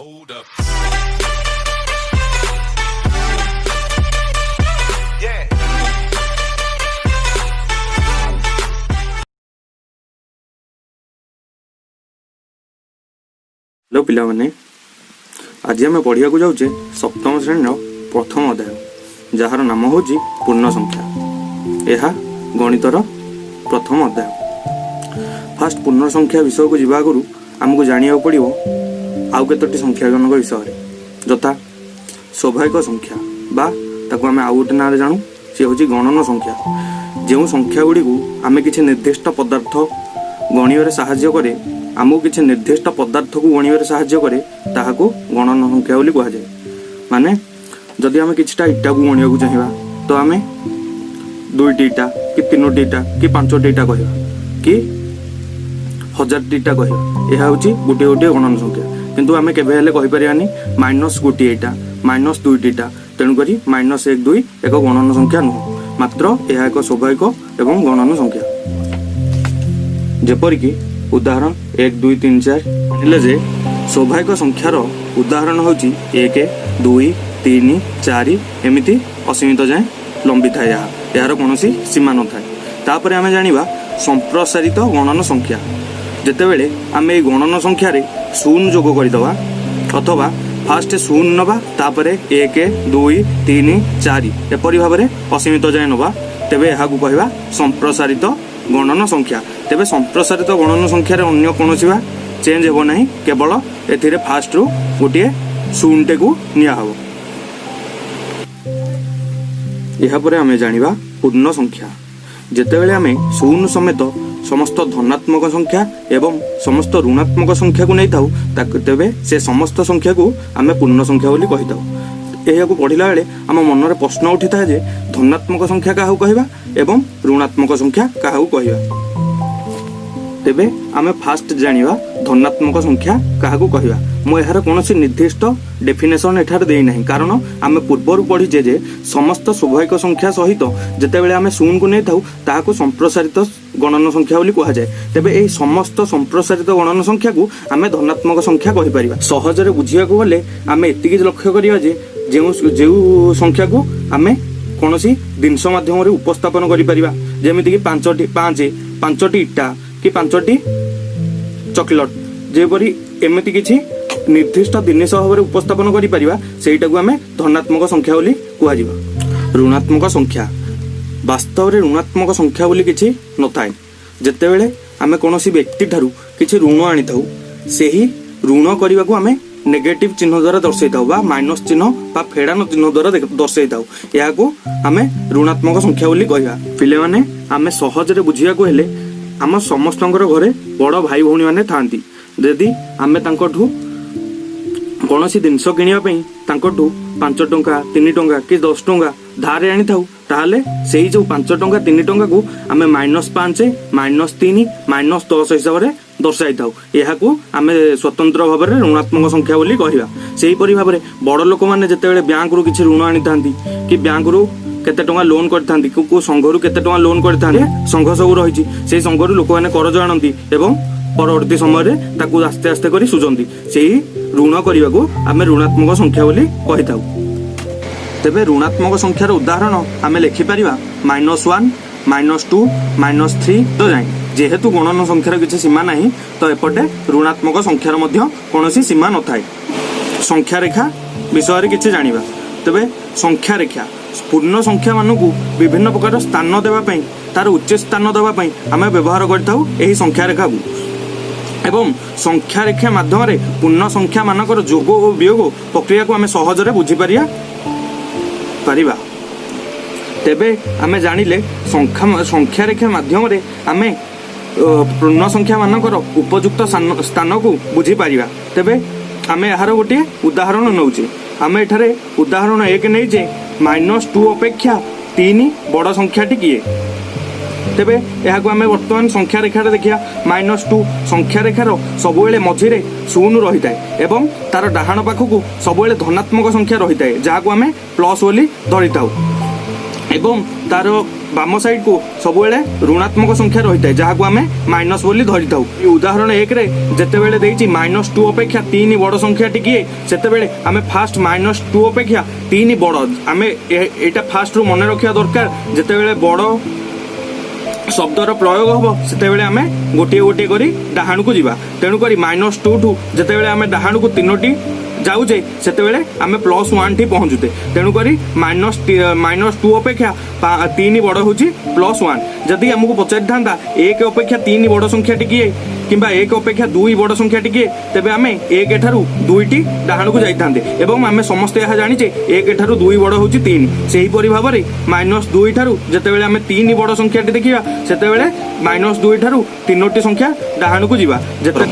Hold up. Yeah. Hello ପିଲାମାନେ, ଆଜି ଆମେ ପଢ଼ିବାକୁ ଯାଉଛେ ସପ୍ତମ ଶ୍ରେଣୀର ପ୍ରଥମ ଅଧ୍ୟାୟ, ଯାହାର ନାମ ହେଉଛି ପୂର୍ଣ୍ଣ ସଂଖ୍ୟା। ଏହା ଗଣିତର ପ୍ରଥମ ଅଧ୍ୟାୟ। ଫାଷ୍ଟ ପୂର୍ଣ୍ଣ ସଂଖ୍ୟା ବିଷୟକୁ ଯିବା ଆଗରୁ ଆମକୁ ଜାଣିବାକୁ ପଡ଼ିବ ଆଉ କେତୋଟି ସଂଖ୍ୟାମାନଙ୍କ ବିଷୟରେ, ଯଥା ସ୍ୱାଭାବିକ ସଂଖ୍ୟା ବା ତାକୁ ଆମେ ଆଉ ଗୋଟେ ନାଁରେ ଜାଣୁ, ସେ ହେଉଛି ଗଣନ ସଂଖ୍ୟା। ଯେଉଁ ସଂଖ୍ୟା ଗୁଡ଼ିକୁ ଆମେ କିଛି ନିର୍ଦ୍ଦିଷ୍ଟ ପଦାର୍ଥ ଗଣିବାରେ ସାହାଯ୍ୟ କରେ, ଆମକୁ କିଛି ନିର୍ଦ୍ଦିଷ୍ଟ ପଦାର୍ଥକୁ ଗଣିବାରେ ସାହାଯ୍ୟ କରେ, ତାହାକୁ ଗଣନ ସଂଖ୍ୟା ବୋଲି କୁହାଯାଏ। ମାନେ ଯଦି ଆମେ କିଛିଟା ଇଟାକୁ ଗଣିବାକୁ ଚାହିଁବା, ତ ଆମେ ଦୁଇଟି ଇଟା କି ତିନୋଟି ଇଟା କି ପାଞ୍ଚଟି ଇଟା କହିବା କି ହଜାରଟି ଇଟା କହିବା। ଏହା ହେଉଛି ଗୋଟିଏ ଗୋଟିଏ ଗଣନ ସଂଖ୍ୟା। କିନ୍ତୁ ଆମେ କେବେ ହେଲେ କହିପାରିବାନି -1 ଇଟା, -2 ଇଟା। ତେଣୁକରି -1 2 ଏକ ଗଣନ ସଂଖ୍ୟା ନୁହଁ, ମାତ୍ର ଏହା ଏକ ସ୍ୱାଭାବିକ ଏବଂ ଗଣନ ସଂଖ୍ୟା। ଯେପରିକି ଉଦାହରଣ 1, 2, 3, 4। ହେଲେ ଯେ ସ୍ୱାଭାବିକ ସଂଖ୍ୟାର ଉଦାହରଣ ହେଉଛି 1, 2, 3, 4, ଏମିତି ଅସୀମିତ ଯାଏଁ ଲମ୍ବିଥାଏ। ଏହାର କୌଣସି ସୀମା ନଥାଏ। ତାପରେ ଆମେ ଜାଣିବା ସମ୍ପ୍ରସାରିତ ଗଣନ ସଂଖ୍ୟା। ଯେତେବେଳେ ଆମେ ଏଇ ଗଣନ ସଂଖ୍ୟାରେ ଶୂନ ଯୋଗ କରିଦେବା ଅଥବା ଫାଷ୍ଟ ଶୂନ ନେବା, ତାପରେ 1, 2, 3, 4 ଏପରି ଭାବରେ ଅସୀମିତ ଯାଏଁ ନେବା, ତେବେ ଏହାକୁ କହିବା ସମ୍ପ୍ରସାରିତ ଗଣନ ସଂଖ୍ୟା। ତେବେ ସମ୍ପ୍ରସାରିତ ଗଣନ ସଂଖ୍ୟାରେ ଅନ୍ୟ କୌଣସି ବା ଚେଞ୍ଜ ହେବ ନାହିଁ, କେବଳ ଏଥିରେ ଫାଷ୍ଟରୁ ଗୋଟିଏ ଶୂନଟିକୁ ନିଆହେବ। ଏହାପରେ ଆମେ ଜାଣିବା ପୂର୍ଣ୍ଣ ସଂଖ୍ୟା। ଯେତେବେଳେ ଆମେ ଶୂନ ସମେତ ସମସ୍ତ ଧନାତ୍ମକ ସଂଖ୍ୟା ଏବଂ ସମସ୍ତ ଋଣାତ୍ମକ ସଂଖ୍ୟାକୁ ନେଇଥାଉ ତାକୁ, ତେବେ ସେ ସମସ୍ତ ସଂଖ୍ୟାକୁ ଆମେ ପୂର୍ଣ୍ଣ ସଂଖ୍ୟା ବୋଲି କହିଥାଉ। ଏହାକୁ ପଢ଼ିଲା ବେଳେ ଆମ ମନରେ ପ୍ରଶ୍ନ ଉଠିଥାଏ ଯେ ଧନାତ୍ମକ ସଂଖ୍ୟା କାହାକୁ କହିବା ଏବଂ ଋଣାତ୍ମକ ସଂଖ୍ୟା କାହାକୁ କହିବା। ତେବେ ଆମେ ଫାଷ୍ଟ ଜାଣିବା ଧନାତ୍ମକ ସଂଖ୍ୟା କାହାକୁ କହିବା। ମୁଁ ଏହାର କୌଣସି ନିର୍ଦ୍ଦିଷ୍ଟ ଡେଫିନେସନ୍ ଏଠାରେ ଦେଇନାହିଁ, କାରଣ ଆମେ ପୂର୍ବରୁ ପଢ଼ିଛେ ଯେ ସମସ୍ତ ସ୍ୱାଭାବିକ ସଂଖ୍ୟା ସହିତ ଯେତେବେଳେ ଆମେ ଶୂନକୁ ନେଇଥାଉ, ତାହାକୁ ସମ୍ପ୍ରସାରିତ ଗଣନ ସଂଖ୍ୟା ବୋଲି କୁହାଯାଏ। ତେବେ ଏହି ସମସ୍ତ ସମ୍ପ୍ରସାରିତ ଗଣନ ସଂଖ୍ୟାକୁ ଆମେ ଧନାତ୍ମକ ସଂଖ୍ୟା କହିପାରିବା। ସହଜରେ ବୁଝିବାକୁ ଗଲେ ଆମେ ଏତିକି ଲକ୍ଷ୍ୟ କରିବା ଯେ ଯେଉଁ ଯେଉଁ ସଂଖ୍ୟାକୁ ଆମେ କୌଣସି ଜିନିଷ ମାଧ୍ୟମରେ ଉପସ୍ଥାପନ କରିପାରିବା, ଯେମିତିକି ପାଞ୍ଚଟି ପାଞ୍ଚ, ପାଞ୍ଚଟି ଇଟା କି ପାଞ୍ଚଟି ଚକୋଲେଟ୍, ଯେପରି ଏମିତି କିଛି ନିର୍ଦ୍ଦିଷ୍ଟ ଜିନିଷ ଭାବରେ ଉପସ୍ଥାପନ କରିପାରିବା, ସେଇଟାକୁ ଆମେ ଧନାତ୍ମକ ସଂଖ୍ୟା ବୋଲି କୁହାଯିବ। ଋଣାତ୍ମକ ସଂଖ୍ୟା, ବାସ୍ତବରେ ଋଣାତ୍ମକ ସଂଖ୍ୟା ବୋଲି କିଛି ନଥାଏ। ଯେତେବେଳେ ଆମେ କୌଣସି ବ୍ୟକ୍ତି ଠାରୁ କିଛି ଋଣ ଆଣିଥାଉ, ସେହି ଋଣ କରିବାକୁ ଆମେ ନେଗେଟିଭ ଚିହ୍ନ ଦ୍ୱାରା ଦର୍ଶାଇଥାଉ ବା ମାଇନସ୍ ଚିହ୍ନ ବା ଫେଡ଼ାନ ଚିହ୍ନ ଦ୍ୱାରା ଦର୍ଶାଇଥାଉ। ଏହାକୁ ଆମେ ଋଣାତ୍ମକ ସଂଖ୍ୟା ବୋଲି କହିବା। ପିଲାମାନେ, ଆମେ ସହଜରେ ବୁଝିବାକୁ ହେଲେ ଆମ ସମସ୍ତଙ୍କର ଘରେ ବଡ଼ ଭାଇ ଭଉଣୀମାନେ ଥାଆନ୍ତି। ଯଦି ଆମେ ତାଙ୍କଠୁ କୌଣସି ଜିନିଷ କିଣିବା ପାଇଁ ତାଙ୍କଠୁ 5 ଟଙ୍କା, 3 ଟଙ୍କା କି 10 ଟଙ୍କା ଧାରେ ଆଣିଥାଉ, ତାହେଲେ ସେଇ ଯୋଉ 5 ଟଙ୍କା, 3 ଟଙ୍କାକୁ ଆମେ -5, -3, -10 ହିସାବରେ ଦର୍ଶାଇଥାଉ। ଏହାକୁ ଆମେ ସ୍ୱତନ୍ତ୍ର ଭାବରେ ଋଣାତ୍ମକ ସଂଖ୍ୟା ବୋଲି କହିବା। ସେହିପରି ଭାବରେ ବଡ଼ ଲୋକମାନେ ଯେତେବେଳେ ବ୍ୟାଙ୍କରୁ କିଛି ଋଣ ଆଣିଥାନ୍ତି କି ବ୍ୟାଙ୍କରୁ କେତେ ଟଙ୍କା ଲୋନ୍ କରିଥାନ୍ତି, କେଉଁ କେଉଁ ସଂଘରୁ କେତେ ଟଙ୍କା ଲୋନ୍ କରିଥାନ୍ତି, ସଂଘ ସବୁ ରହିଛି, ସେଇ ସଂଘରୁ ଲୋକମାନେ କରଜ ଆଣନ୍ତି ଏବଂ ପରବର୍ତ୍ତୀ ସମୟରେ ତାକୁ ଆସ୍ତେ ଆସ୍ତେ କରି ସୁଝନ୍ତି, ସେଇ ଋଣ କରିବାକୁ ଆମେ ଋଣାତ୍ମକ ସଂଖ୍ୟା ବୋଲି କହିଥାଉ। ତେବେ ଋଣାତ୍ମକ ସଂଖ୍ୟାର ଉଦାହରଣ ଆମେ ଲେଖିପାରିବା -1, -2, -3 ତ ଯାଏଁ। ଯେହେତୁ ଗଣନ ସଂଖ୍ୟାର କିଛି ସୀମା ନାହିଁ, ତ ଏପଟେ ଋଣାତ୍ମକ ସଂଖ୍ୟାର ମଧ୍ୟ କୌଣସି ସୀମା ନଥାଏ। ସଂଖ୍ୟା ରେଖା ବିଷୟରେ କିଛି ଜାଣିବା। ତେବେ ସଂଖ୍ୟା ରେଖା ପୂର୍ଣ୍ଣ ସଂଖ୍ୟା ମାନଙ୍କୁ ବିଭିନ୍ନ ପ୍ରକାର ସ୍ଥାନ ଦେବା ପାଇଁ, ତାର ଉଚିତ ସ୍ଥାନ ଦେବା ପାଇଁ ଆମେ ବ୍ୟବହାର କରିଥାଉ ଏହି ସଂଖ୍ୟା ରେଖାକୁ। ଏବଂ ସଂଖ୍ୟା ରେଖା ମାଧ୍ୟମରେ ପୂର୍ଣ୍ଣ ସଂଖ୍ୟା ମାନଙ୍କର ଯୋଗ ଓ ବିୟୋଗ ପ୍ରକ୍ରିୟାକୁ ଆମେ ସହଜରେ ବୁଝିପାରିବା ପାରିବା। ତେବେ ଆମେ ଜାଣିଲେ ସଂଖ୍ୟା ରେଖା ମାଧ୍ୟମରେ ଆମେ ପୂର୍ଣ୍ଣ ସଂଖ୍ୟା ମାନଙ୍କର ଉପଯୁକ୍ତ ସ୍ଥାନକୁ ବୁଝିପାରିବା। ତେବେ ଆମେ ଏହାର ଗୋଟିଏ ଉଦାହରଣ ନେଉଛେ। ଆମେ ଏଠାରେ ଉଦାହରଣ 1 ନେଇଛେ, -2 ଅପେକ୍ଷା 3 ବଡ଼ ସଂଖ୍ୟାଟି କିଏ? ତେବେ ଏହାକୁ ଆମେ ବର୍ତ୍ତମାନ ସଂଖ୍ୟା ରେଖାରେ ଦେଖିବା। -2 ସଂଖ୍ୟା ରେଖାର ସବୁବେଳେ ମଝିରେ ଶୂନ ରହିଥାଏ ଏବଂ ତାର ଡାହାଣ ପାଖକୁ ସବୁବେଳେ ଧନାତ୍ମକ ସଂଖ୍ୟା ରହିଥାଏ, ଯାହାକୁ ଆମେ ପ୍ଲସ୍ ବୋଲି ଧରିଥାଉ ଏବଂ ତାର ବାମ ସାଇଡ୍କୁ ସବୁବେଳେ ଋଣାତ୍ମକ ସଂଖ୍ୟା ରହିଥାଏ, ଯାହାକୁ ଆମେ ମାଇନସ୍ ବୋଲି ଧରିଥାଉ। ଏଇ ଉଦାହରଣ 1ରେ ଯେତେବେଳେ ଦେଇଛି -2 ଅପେକ୍ଷା 3 ବଡ଼ ସଂଖ୍ୟାଟି କିଏ, ସେତେବେଳେ ଆମେ ଫାଷ୍ଟ -2 ଅପେକ୍ଷା 3 ବଡ଼, ଆମେ ଏଇଟା ଫାଷ୍ଟରୁ ମନେ ରଖିବା ଦରକାର। ଯେତେବେଳେ ବଡ଼ ଶବ୍ଦର ପ୍ରୟୋଗ ହବ, ସେତେବେଳେ ଆମେ ଗୋଟିଏ ଗୋଟିଏ କରି ଡାହାଣକୁ ଯିବା। ତେଣୁକରି -2 ଠୁ ଯେତେବେଳେ ଆମେ ଡାହାଣକୁ ତିନୋଟି ଯାଉଛେ, ସେତେବେଳେ ଆମେ +1 ଠି ପହଞ୍ଚୁଛେ। ତେଣୁକରି -2 ଅପେକ୍ଷା 3 ବଡ଼ ହେଉଛି +1। ଯଦି ଆମକୁ ପଚାରିଥାନ୍ତା 1 ଅପେକ୍ଷା 3 ବଡ଼ ସଂଖ୍ୟାଟି କିଏ କିମ୍ବା 1 ଅପେକ୍ଷା 2 ବଡ଼ ସଂଖ୍ୟାଟି କିଏ, ତେବେ ଆମେ 1 ଠାରୁ 2ଟି ଡାହାଣକୁ ଯାଇଥାନ୍ତେ ଏବଂ ଆମେ ସମସ୍ତେ ଏହା ଜାଣିଛେ, 1 ଠାରୁ 2 ବଡ଼ ହେଉଛି 3। ସେହିପରି ଭାବରେ -2 ଠାରୁ ଯେତେବେଳେ ଆମେ 3 ବଡ଼ ସଂଖ୍ୟାଟି ଦେଖିବା, ସେତେବେଳେ -2 ଠାରୁ ତିନୋଟି ସଂଖ୍ୟା ଡାହାଣକୁ ଯିବା। ଯେତେ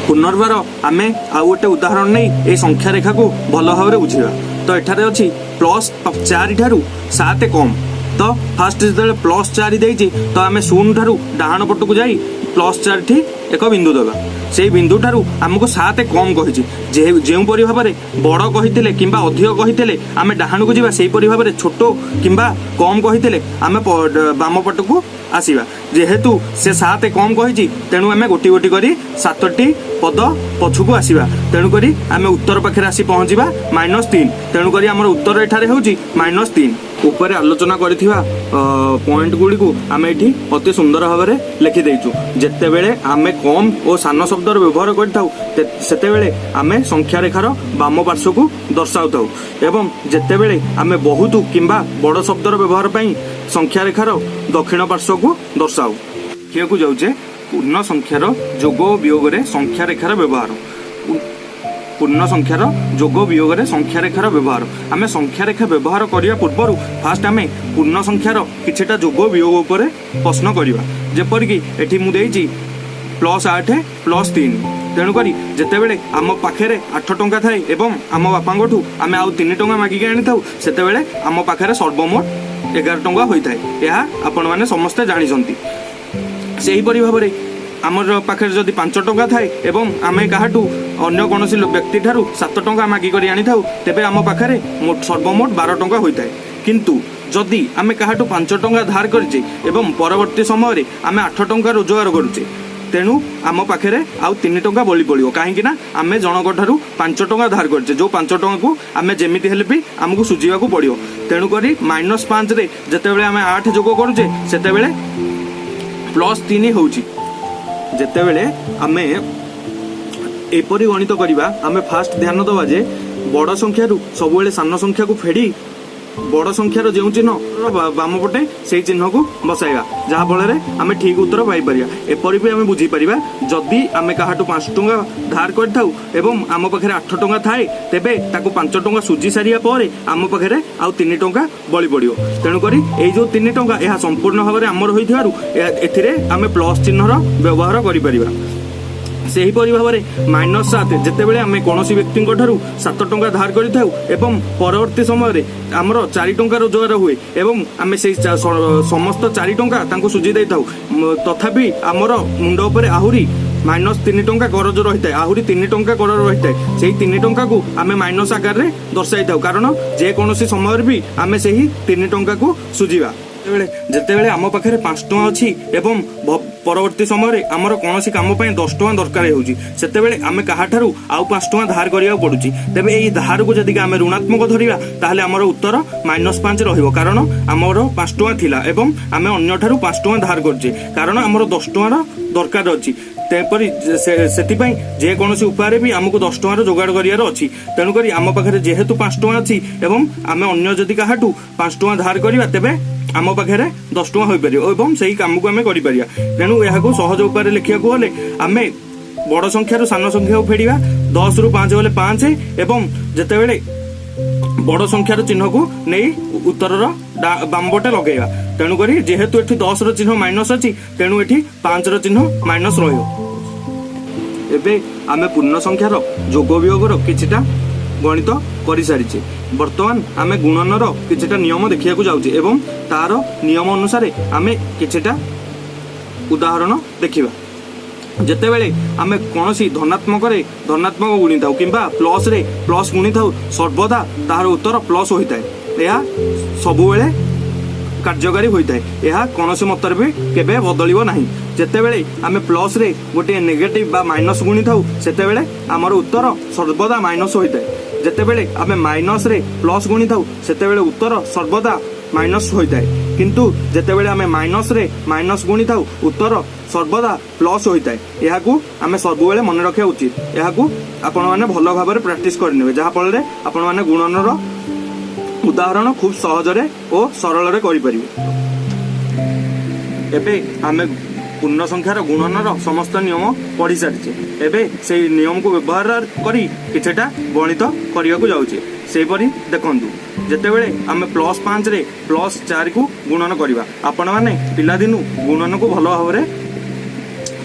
ପୁନର୍ବାର ଆମେ ଆଉ ଗୋଟେ ଉଦାହରଣ ନେଇ ଏଇ ସଂଖ୍ୟା ରେଖାକୁ ଭଲ ଭାବରେ ବୁଝିବା। ତ ଏଠାରେ ଅଛି +4 ଠାରୁ 7 କମ୍। ତ ଫାଷ୍ଟ ଯେତେବେଳେ +4 ଦେଇଛି, ତ ଆମେ 0 ଠାରୁ ଡାହାଣ ପଟକୁ ଯାଇ +4ଠି ଏକ ବିନ୍ଦୁ ଦେବା। ସେଇ ବିନ୍ଦୁ ଠାରୁ ଆମକୁ 7 କମ୍ କହିଛି। ଯେଉଁପରି ଭାବରେ ବଡ଼ କହିଥିଲେ କିମ୍ବା ଅଧିକ କହିଥିଲେ ଆମେ ଡାହାଣକୁ ଯିବା, ସେହିପରି ଭାବରେ ଛୋଟ କିମ୍ବା କମ୍ କହିଥିଲେ ଆମେ ବାମ ପଟକୁ ଆସିବା। ଯେହେତୁ ସେ 7 କମ୍ କହିଛି, ତେଣୁ ଆମେ ଗୋଟି ଗୋଟି କରି ସାତଟି ପଦ ପଛକୁ ଆସିବା। ତେଣୁକରି ଆମେ ଉତ୍ତର ପାଖରେ ଆସି ପହଞ୍ଚିବା -3। ତେଣୁକରି ଆମର ଉତ୍ତର ଏଠାରେ ହେଉଛି -3। ଉପରେ ଆଲୋଚନା କରିଥିବା ପଏଣ୍ଟ ଗୁଡ଼ିକୁ ଆମେ ଏଠି ଅତି ସୁନ୍ଦର ଭାବରେ ଲେଖିଦେଇଛୁ। ଯେତେବେଳେ ଆମେ କମ୍ ଓ ସାନ ଶବ୍ଦର ବ୍ୟବହାର କରିଥାଉ, ସେତେବେଳେ ଆମେ ସଂଖ୍ୟା ରେଖାର ବାମ ପାର୍ଶ୍ୱକୁ ଦର୍ଶାଉଥାଉ ଏବଂ ଯେତେବେଳେ ଆମେ ବହୁତ କିମ୍ବା ବଡ଼ ଶବ୍ଦର ବ୍ୟବହାର ପାଇଁ ସଂଖ୍ୟା ରେଖାର ଦକ୍ଷିଣ ପାର୍ଶ୍ୱକୁ ଦର୍ଶାଉ। ଦେଖିବାକୁ ଯାଉଛେ ପୂର୍ଣ୍ଣ ସଂଖ୍ୟାର ଯୋଗ ଓ ବିୟୋଗରେ ସଂଖ୍ୟା ରେଖାର ବ୍ୟବହାର। ପୂର୍ଣ୍ଣ ସଂଖ୍ୟାର ଯୋଗ ବିୟୋଗରେ ସଂଖ୍ୟା ରେଖାର ବ୍ୟବହାର। ଆମେ ସଂଖ୍ୟା ରେଖା ବ୍ୟବହାର କରିବା ପୂର୍ବରୁ ଫାଷ୍ଟ ଆମେ ପୂର୍ଣ୍ଣ ସଂଖ୍ୟାର କିଛିଟା ଯୋଗ ବିୟୋଗ ଉପରେ ପ୍ରଶ୍ନ କରିବା। ଯେପରିକି ଏଠି ମୁଁ ଦେଇଛି +8 +3। ତେଣୁକରି ଯେତେବେଳେ ଆମ ପାଖରେ 8 ଟଙ୍କା ଥାଏ ଏବଂ ଆମ ବାପାଙ୍କଠୁ ଆମେ ଆଉ 3 ଟଙ୍କା ମାଗିକି ଆଣିଥାଉ, ସେତେବେଳେ ଆମ ପାଖରେ ସର୍ବମୋଟ 11 ଟଙ୍କା ହୋଇଥାଏ। ଏହା ଆପଣମାନେ ସମସ୍ତେ ଜାଣିଛନ୍ତି। ସେହିପରି ଭାବରେ ଆମର ପାଖରେ ଯଦି 5 ଟଙ୍କା ଥାଏ ଏବଂ ଆମେ କାହାଠୁ ଅନ୍ୟ କୌଣସି ବ୍ୟକ୍ତି ଠାରୁ 7 ଟଙ୍କା ମାଗି କରି ଆଣିଥାଉ, ତେବେ ଆମ ପାଖରେ ସର୍ବମୋଟ 12 ଟଙ୍କା ହୋଇଥାଏ। କିନ୍ତୁ ଯଦି ଆମେ କାହାଠୁ 5 ଟଙ୍କା ଧାର କରିଛେ ଏବଂ ପରବର୍ତ୍ତୀ ସମୟରେ ଆମେ 8 ଟଙ୍କା ରୋଜଗାର କରୁଛେ, ତେଣୁ ଆମ ପାଖରେ ଆଉ 3 ଟଙ୍କା ବଳି ପଡ଼ିବ। କାହିଁକି ନା ଆମେ ଜଣଙ୍କ ଠାରୁ 5 ଟଙ୍କା ଧାର କରିଛେ, ଯେଉଁ 5 ଟଙ୍କାକୁ ଆମେ ଯେମିତି ହେଲେ ବି ଆମକୁ ସୁଝିବାକୁ ପଡ଼ିବ। ତେଣୁକରି -5ରେ ଯେତେବେଳେ ଆମେ 8 ଯୋଗ କରୁଛେ, ସେତେବେଳେ +3 ହେଉଛି। ଯେତେବେଳେ ଆମେ ଏପରି ଗଣିତ କରିବା, ଆମେ ଫାଷ୍ଟ ଧ୍ୟାନ ଦେବା ଯେ ବଡ଼ ସଂଖ୍ୟାରୁ ସବୁବେଳେ ସାନ ସଂଖ୍ୟାକୁ ଫେଡ଼ି ବଡ଼ ସଂଖ୍ୟାର ଯେଉଁ ଚିହ୍ନ ବାମ ପଟେ ସେଇ ଚିହ୍ନକୁ ବସାଇବା, ଯାହାଫଳରେ ଆମେ ଠିକ ଉତ୍ତର ପାଇପାରିବା। ଏପରି ବି ଆମେ ବୁଝିପାରିବା, ଯଦି ଆମେ କାହାଠୁ 5 ଟଙ୍କା ଧାର କରିଥାଉ ଏବଂ ଆମ ପାଖରେ 8 ଟଙ୍କା ଥାଏ, ତେବେ ତାକୁ 5 ଟଙ୍କା ସୁଝି ସାରିବା ପରେ ଆମ ପାଖରେ ଆଉ 3 ଟଙ୍କା ବଳି ପଡ଼ିବ। ତେଣୁକରି ଏଇ ଯେଉଁ 3 ଟଙ୍କା, ଏହା ସମ୍ପୂର୍ଣ୍ଣ ଭାବରେ ଆମର ହୋଇଥିବାରୁ ଏଥିରେ ଆମେ ପ୍ଲସ୍ ଚିହ୍ନର ବ୍ୟବହାର କରିପାରିବା। ସେହିପରି ଭାବରେ -7, ଯେତେବେଳେ ଆମେ କୌଣସି ବ୍ୟକ୍ତିଙ୍କ ଠାରୁ 7 ଟଙ୍କା ଧାର କରିଥାଉ ଏବଂ ପରବର୍ତ୍ତୀ ସମୟରେ ଆମର 4 ଟଙ୍କା ରୋଜଗାର ହୁଏ ଏବଂ ଆମେ ସେଇ ସମସ୍ତ 4 ଟଙ୍କା ତାଙ୍କୁ ସୁଝି ଦେଇଥାଉ, ତଥାପି ଆମର ମୁଣ୍ଡ ଉପରେ ଆହୁରି -3 ଟଙ୍କା କରଜ ରହିଥାଏ, ଆହୁରି 3 ଟଙ୍କା କରଜ ରହିଥାଏ। ସେଇ 3 ଟଙ୍କାକୁ ଆମେ ମାଇନସ୍ ଆକାରରେ ଦର୍ଶାଇଥାଉ, କାରଣ ଯେକୌଣସି ସମୟରେ ବି ଆମେ ସେହି 3 ଟଙ୍କାକୁ ସୁଝିବା। ଯେତେବେଳେ ଆମ ପାଖରେ 5 ଟଙ୍କା ଅଛି ଏବଂ ପରବର୍ତ୍ତୀ ସମୟରେ ଆମର କୌଣସି କାମ ପାଇଁ 10 ଟଙ୍କା ଦରକାର ହେଉଛି, ସେତେବେଳେ ଆମେ କାହାଠାରୁ ଆଉ 5 ଟଙ୍କା ଧାର କରିବାକୁ ପଡୁଛି। ତେବେ ଏଇ ଧାରକୁ ଯଦି ଆମେ ଋଣାତ୍ମକ ଧରିବା, ତାହେଲେ ଆମର ଉତ୍ତର -5 ରହିବ, କାରଣ ଆମର 5 ଟଙ୍କା ଥିଲା ଏବଂ ଆମେ ଅନ୍ୟଠାରୁ 5 ଟଙ୍କା ଧାର କରୁଛେ, କାରଣ ଆମର 10 ଟଙ୍କାର ଦରକାର ଅଛି। ତେପରି ସେଥିପାଇଁ ଯେକୌଣସି ଉପାୟରେ ବି ଆମକୁ 10 ଟଙ୍କାର ଯୋଗାଡ଼ କରିବାର ଅଛି। ତେଣୁକରି ଆମ ପାଖରେ ଯେହେତୁ 5 ଟଙ୍କା ଅଛି ଏବଂ ଆମେ ଅନ୍ୟ ଯଦି କାହାଠୁ 5 ଟଙ୍କା ଧାର କରିବା, ତେବେ ଆମ ପାଖରେ 10 ଟଙ୍କା ହୋଇପାରିବ ଏବଂ ସେଇ କାମକୁ ଆମେ କରିପାରିବା। ତେଣୁ ଏହାକୁ ସହଜ ଉପାୟରେ ଲେଖିବାକୁ ହେଲେ ଆମେ ବଡ଼ ସଂଖ୍ୟାରୁ ସାନ ସଂଖ୍ୟାକୁ ଫେଡ଼ିବା। 10ରୁ 5 ଗଲେ 5 ଏବଂ ଯେତେବେଳେ ବଡ଼ ସଂଖ୍ୟାର ଚିହ୍ନକୁ ନେଇ ଉତ୍ତରର ବାମ ପଟେ ଲଗେଇବା। ତେଣୁକରି ଯେହେତୁ ଏଠି 10ର ଚିହ୍ନ ମାଇନସ୍ ଅଛି, ତେଣୁ ଏଠି 5ର ଚିହ୍ନ ମାଇନସ୍ ରହିବ। ଏବେ ଆମେ ପୂର୍ଣ୍ଣ ସଂଖ୍ୟାର ଯୋଗ ବିୟୋଗର କିଛିଟା ଗଣିତ କରିସାରିଛେ। ବର୍ତ୍ତମାନ ଆମେ ଗୁଣନର କିଛିଟା ନିୟମ ଦେଖିବାକୁ ଯାଉଛେ ଏବଂ ତାର ନିୟମ ଅନୁସାରେ ଆମେ କିଛିଟା ଉଦାହରଣ ଦେଖିବା। ଯେତେବେଳେ ଆମେ କୌଣସି ଧନାତ୍ମକରେ ଧନାତ୍ମକ ଗୁଣିଥାଉ କିମ୍ବା ପ୍ଲସରେ ପ୍ଲସ୍ ଗୁଣିଥାଉ, ସର୍ବଦା ତାହାର ଉତ୍ତର ପ୍ଲସ୍ ହୋଇଥାଏ। ଏହା ସବୁବେଳେ କାର୍ଯ୍ୟକାରୀ ହୋଇଥାଏ। ଏହା କୌଣସି ମତରେ ବି କେବେ ବଦଳିବ ନାହିଁ। ଯେତେବେଳେ ଆମେ ପ୍ଲସ୍ରେ ଗୋଟିଏ ନେଗେଟିଭ୍ ବା ମାଇନସ୍ ଗୁଣିଥାଉ, ସେତେବେଳେ ଆମର ଉତ୍ତର ସର୍ବଦା ମାଇନସ୍ ହୋଇଥାଏ। ଯେତେବେଳେ ଆମେ ମାଇନସ୍ରେ ପ୍ଲସ୍ ଗୁଣିଥାଉ, ସେତେବେଳେ ଉତ୍ତର ସର୍ବଦା ମାଇନସ୍ ହୋଇଥାଏ। କିନ୍ତୁ ଯେତେବେଳେ ଆମେ ମାଇନସ୍ରେ ମାଇନସ୍ ଗୁଣିଥାଉ, ଉତ୍ତର ସର୍ବଦା ପ୍ଲସ୍ ହୋଇଥାଏ। ଏହାକୁ ଆମେ ସବୁବେଳେ ମନେ ରଖିବା ଉଚିତ। ଏହାକୁ ଆପଣମାନେ ଭଲ ଭାବରେ ପ୍ରାକ୍ଟିସ୍ କରିନେବେ, ଯାହାଫଳରେ ଆପଣମାନେ ଗୁଣନର ଉଦାହରଣ ଖୁବ୍ ସହଜରେ ଓ ସରଳରେ କରିପାରିବେ। ଏବେ ଆମେ ପୂର୍ଣ୍ଣ ସଂଖ୍ୟାର ଗୁଣନର ସମସ୍ତ ନିୟମ ପଢ଼ି ସାରିଛେ। ଏବେ ସେଇ ନିୟମକୁ ବ୍ୟବହାର କରି କିଛିଟା ଗଣିତ କରିବାକୁ ଯାଉଛେ। ସେହିପରି ଦେଖନ୍ତୁ, ଯେତେବେଳେ ଆମେ +5ରେ +4କୁ ଗୁଣନ କରିବା, ଆପଣମାନେ ପିଲାଦିନୁ ଗୁଣନକୁ ଭଲ ଭାବରେ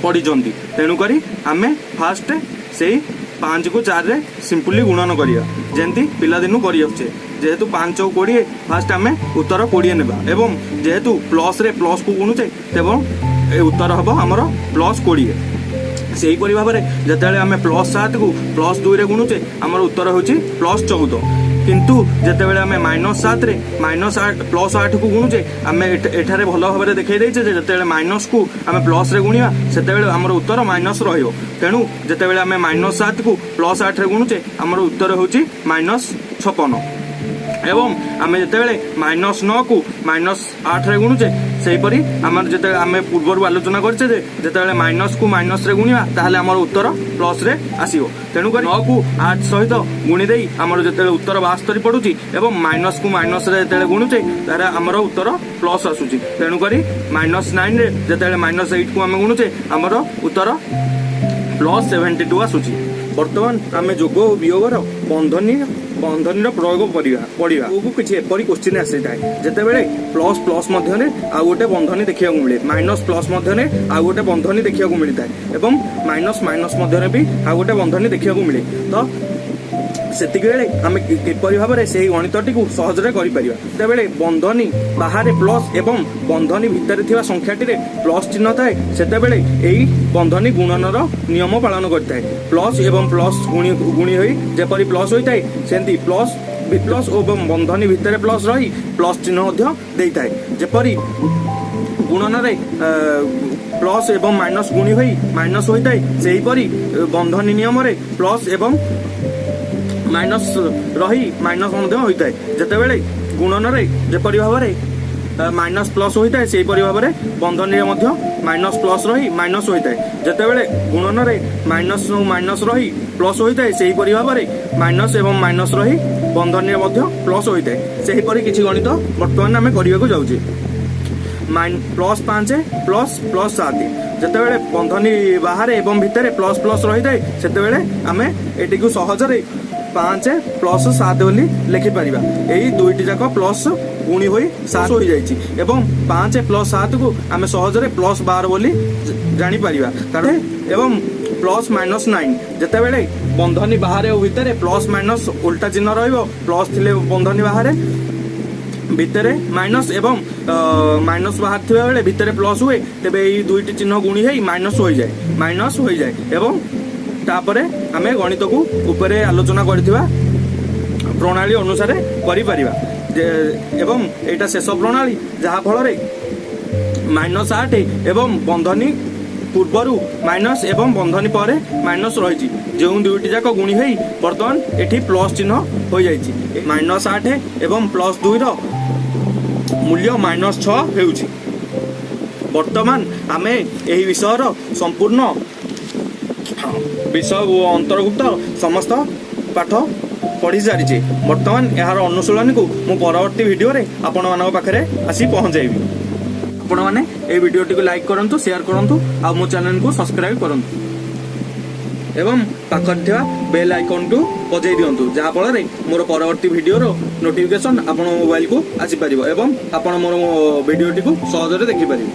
ପଢ଼ିଛନ୍ତି। ତେଣୁକରି ଆମେ ଫାଷ୍ଟ ସେଇ 5କୁ 4ରେ ସିମ୍ପଲି ଗୁଣନ କରିବା, ଯେମିତି ପିଲାଦିନୁ କରିଆସୁଛେ। ଯେହେତୁ 5 ଆଉ 20, ଫାଷ୍ଟ ଆମେ ଉତ୍ତର 20 ନେବା ଏବଂ ଯେହେତୁ ପ୍ଲସ୍ରେ ପ୍ଲସ୍କୁ ଗୁଣୁଛେ, ତେଣୁ ଏ ଉତ୍ତର ହେବ ଆମର +20। ସେହିପରି ଭାବରେ ଯେତେବେଳେ ଆମେ +7କୁ +2ରେ ଗୁଣୁଛେ, ଆମର ଉତ୍ତର ହେଉଛି +14। କିନ୍ତୁ ଯେତେବେଳେ ଆମେ -7ରେ -8 +8କୁ ଗୁଣୁଛେ, ଆମେ ଏଠାରେ ଭଲ ଭାବରେ ଦେଖାଇ ଦେଇଛେ ଯେ ଯେତେବେଳେ ମାଇନସ୍କୁ ଆମେ ପ୍ଲସ୍ରେ ଗୁଣିବା, ସେତେବେଳେ ଆମର ଉତ୍ତର ମାଇନସ୍ ରହିବ। ତେଣୁ ଯେତେବେଳେ ଆମେ -7କୁ +8ରେ ଗୁଣୁଛେ, ଆମର ଉତ୍ତର ହେଉଛି -56। ଏବଂ ଆମେ ଯେତେବେଳେ -9କୁ -8ରେ ଗୁଣୁଛେ, ସେହିପରି ଆମର ଯେତେବେଳେ ଆମେ ପୂର୍ବରୁ ଆଲୋଚନା କରିଛେ ଯେ ଯେତେବେଳେ ମାଇନସ୍କୁ ମାଇନସ୍ରେ ଗୁଣିବା, ତାହେଲେ ଆମର ଉତ୍ତର ପ୍ଲସ୍ରେ ଆସିବ। ତେଣୁକରି 9କୁ 8 ସହିତ ଗୁଣି ଦେଇ ଆମର ଯେତେବେଳେ ଉତ୍ତର 72 ପଡୁଛି ଏବଂ ମାଇନସ୍କୁ ମାଇନସ୍ରେ ଯେତେବେଳେ ଗୁଣୁଛେ, ତାହେଲେ ଆମର ଉତ୍ତର ପ୍ଲସ୍ ଆସୁଛି। ତେଣୁକରି -9ରେ ଯେତେବେଳେ -8କୁ ଆମେ ଗୁଣୁଛେ, ଆମର ଉତ୍ତର +72 ଆସୁଛି। ବର୍ତ୍ତମାନ ଆମେ ଯୋଗ ଓ ବିୟୋଗର ବନ୍ଧନୀର ପ୍ରୟୋଗ କରିବା ପଢିବା। ଆଗକୁ କିଛି ଏପରି କୋଶ୍ଚିନ୍ ଆସିଥାଏ, ଯେତେବେଳେ ପ୍ଲସ୍ ପ୍ଲସ୍ ମଧ୍ୟରେ ଆଉ ଗୋଟେ ବନ୍ଧନୀ ଦେଖିବାକୁ ମିଳେ, ମାଇନସ୍ ପ୍ଲସ୍ ମଧ୍ୟରେ ଆଉ ଗୋଟେ ବନ୍ଧନୀ ଦେଖିବାକୁ ମିଳିଥାଏ ଏବଂ ମାଇନସ୍ ମାଇନସ୍ ମଧ୍ୟରେ ବି ଆଉ ଗୋଟେ ବନ୍ଧନୀ ଦେଖିବାକୁ ମିଳେ। ତ ସେତିକି ବେଳେ ଆମେ କିପରି ଭାବରେ ସେହି ଗଣିତଟିକୁ ସହଜରେ କରିପାରିବା? ଯେତେବେଳେ ବନ୍ଧନୀ ବାହାରେ ପ୍ଲସ୍ ଏବଂ ବନ୍ଧନୀ ଭିତରେ ଥିବା ସଂଖ୍ୟାଟିରେ ପ୍ଲସ୍ ଚିହ୍ନ ଥାଏ, ସେତେବେଳେ ଏହି ବନ୍ଧନୀ ଗୁଣନର ନିୟମ ପାଳନ କରିଥାଏ। ପ୍ଲସ୍ ଏବଂ ପ୍ଲସ୍ ଗୁଣି ଗୁଣି ହୋଇ ଯେପରି ପ୍ଲସ୍ ହୋଇଥାଏ, ସେମିତି ପ୍ଲସ୍ ପ୍ଲସ୍ ଏବଂ ବନ୍ଧନୀ ଭିତରେ ପ୍ଲସ୍ ରହି ପ୍ଲସ୍ ଚିହ୍ନ ମଧ୍ୟ ଦେଇଥାଏ। ଯେପରି ଗୁଣନରେ ପ୍ଲସ୍ ଏବଂ ମାଇନସ୍ ଗୁଣି ହୋଇ ମାଇନସ୍ ହୋଇଥାଏ, ସେହିପରି ବନ୍ଧନୀ ନିୟମରେ ପ୍ଲସ୍ ଏବଂ ମାଇନସ୍ ରହି ମାଇନସ୍ ମଧ୍ୟ ହୋଇଥାଏ। ଯେତେବେଳେ ଗୁଣନରେ ଯେପରି ଭାବରେ ମାଇନସ୍ ପ୍ଲସ୍ ହୋଇଥାଏ, ସେହିପରି ଭାବରେ ବନ୍ଧନୀରେ ମଧ୍ୟ ମାଇନସ୍ ପ୍ଲସ୍ ରହି ମାଇନସ୍ ହୋଇଥାଏ। ଯେତେବେଳେ ଗୁଣନରେ ମାଇନସ୍ ମାଇନସ୍ ରହି ପ୍ଲସ୍ ହୋଇଥାଏ, ସେହିପରି ଭାବରେ ମାଇନସ୍ ଏବଂ ମାଇନସ୍ ରହି ବନ୍ଧନୀରେ ମଧ୍ୟ ପ୍ଲସ୍ ହୋଇଥାଏ। ସେହିପରି କିଛି ଗଣିତ ବର୍ତ୍ତମାନ ଆମେ କରିବାକୁ ଯାଉଛେ। +5 ପ୍ଲସ୍ +7। ଯେତେବେଳେ ବନ୍ଧନୀ ବାହାରେ ଏବଂ ଭିତରେ ପ୍ଲସ୍ ପ୍ଲସ୍ ରହିଥାଏ, ସେତେବେଳେ ଆମେ ଏଟିକୁ ସହଜରେ 5 +7 ବୋଲି ଲେଖିପାରିବା। ଏଇ ଦୁଇଟି ଯାକ ପ୍ଲସ୍ ଗୁଣି ହୋଇ 7 ହୋଇଯାଇଛି ଏବଂ 5 +7କୁ ଆମେ ସହଜରେ +12 ବୋଲି ଜାଣିପାରିବା। କାରଣ ଏବଂ ପ୍ଲସ୍ -9। ଯେତେବେଳେ ବନ୍ଧନୀ ବାହାରେ ଓ ଭିତରେ ପ୍ଲସ୍ ମାଇନସ୍ ଓଲଟା ଚିହ୍ନ ରହିବ, ପ୍ଲସ୍ ଥିଲେ ବନ୍ଧନୀ ବାହାରେ ଭିତରେ ମାଇନସ୍ ଏବଂ ମାଇନସ୍ ବାହାରି ଥିବା ବେଳେ ଭିତରେ ପ୍ଲସ୍ ହୁଏ, ତେବେ ଏଇ ଦୁଇଟି ଚିହ୍ନ ଗୁଣି ହେଇ ମାଇନସ୍ ହୋଇଯାଏ ଏବଂ ତାପରେ ଆମେ ଗଣିତକୁ ଉପରେ ଆଲୋଚନା କରିଥିବା ପ୍ରଣାଳୀ ଅନୁସାରେ କରିପାରିବା। ଏବଂ ଏଇଟା ଶେଷ ପ୍ରଣାଳୀ, ଯାହାଫଳରେ -8 ଏବଂ ବନ୍ଧନୀ ପୂର୍ବରୁ ମାଇନସ୍ ଏବଂ ବନ୍ଧନୀ ପରେ ମାଇନସ୍ ରହିଛି, ଯେଉଁ ଦୁଇଟି ଯାକ ଗୁଣି ହେଇ ବର୍ତ୍ତମାନ ଏଠି ପ୍ଲସ୍ ଚିହ୍ନ ହୋଇଯାଇଛି। -8 ଏବଂ +2ର ମୂଲ୍ୟ -6 ହେଉଛି। ବର୍ତ୍ତମାନ ଆମେ ଏହି ବିଷୟର ସମ୍ପୂର୍ଣ୍ଣ ବିଷୟ ଅନ୍ତର୍ଭୁକ୍ତ ସମସ୍ତ ପାଠ ପଢ଼ି ସାରିଛେ। ବର୍ତ୍ତମାନ ଏହାର ଅନୁଶୀଳନୀକୁ ମୁଁ ପରବର୍ତ୍ତୀ ଭିଡ଼ିଓରେ ଆପଣମାନଙ୍କ ପାଖରେ ଆସି ପହଞ୍ଚାଇବି। ଆପଣମାନେ ଏହି ଭିଡ଼ିଓଟିକୁ ଲାଇକ୍ କରନ୍ତୁ, ସେୟାର କରନ୍ତୁ ଆଉ ମୋ ଚ୍ୟାନେଲକୁ ସବସ୍କ୍ରାଇବ୍ କରନ୍ତୁ ଏବଂ ପାଖରେ ଥିବା ବେଲ୍ ଆଇକନ୍କୁ ବଜାଇ ଦିଅନ୍ତୁ, ଯାହାଫଳରେ ମୋର ପରବର୍ତ୍ତୀ ଭିଡ଼ିଓର ନୋଟିଫିକେସନ୍ ଆପଣଙ୍କ ମୋବାଇଲକୁ ଆସିପାରିବ ଏବଂ ଆପଣ ମୋର ଭିଡ଼ିଓଟିକୁ ସହଜରେ ଦେଖିପାରିବେ।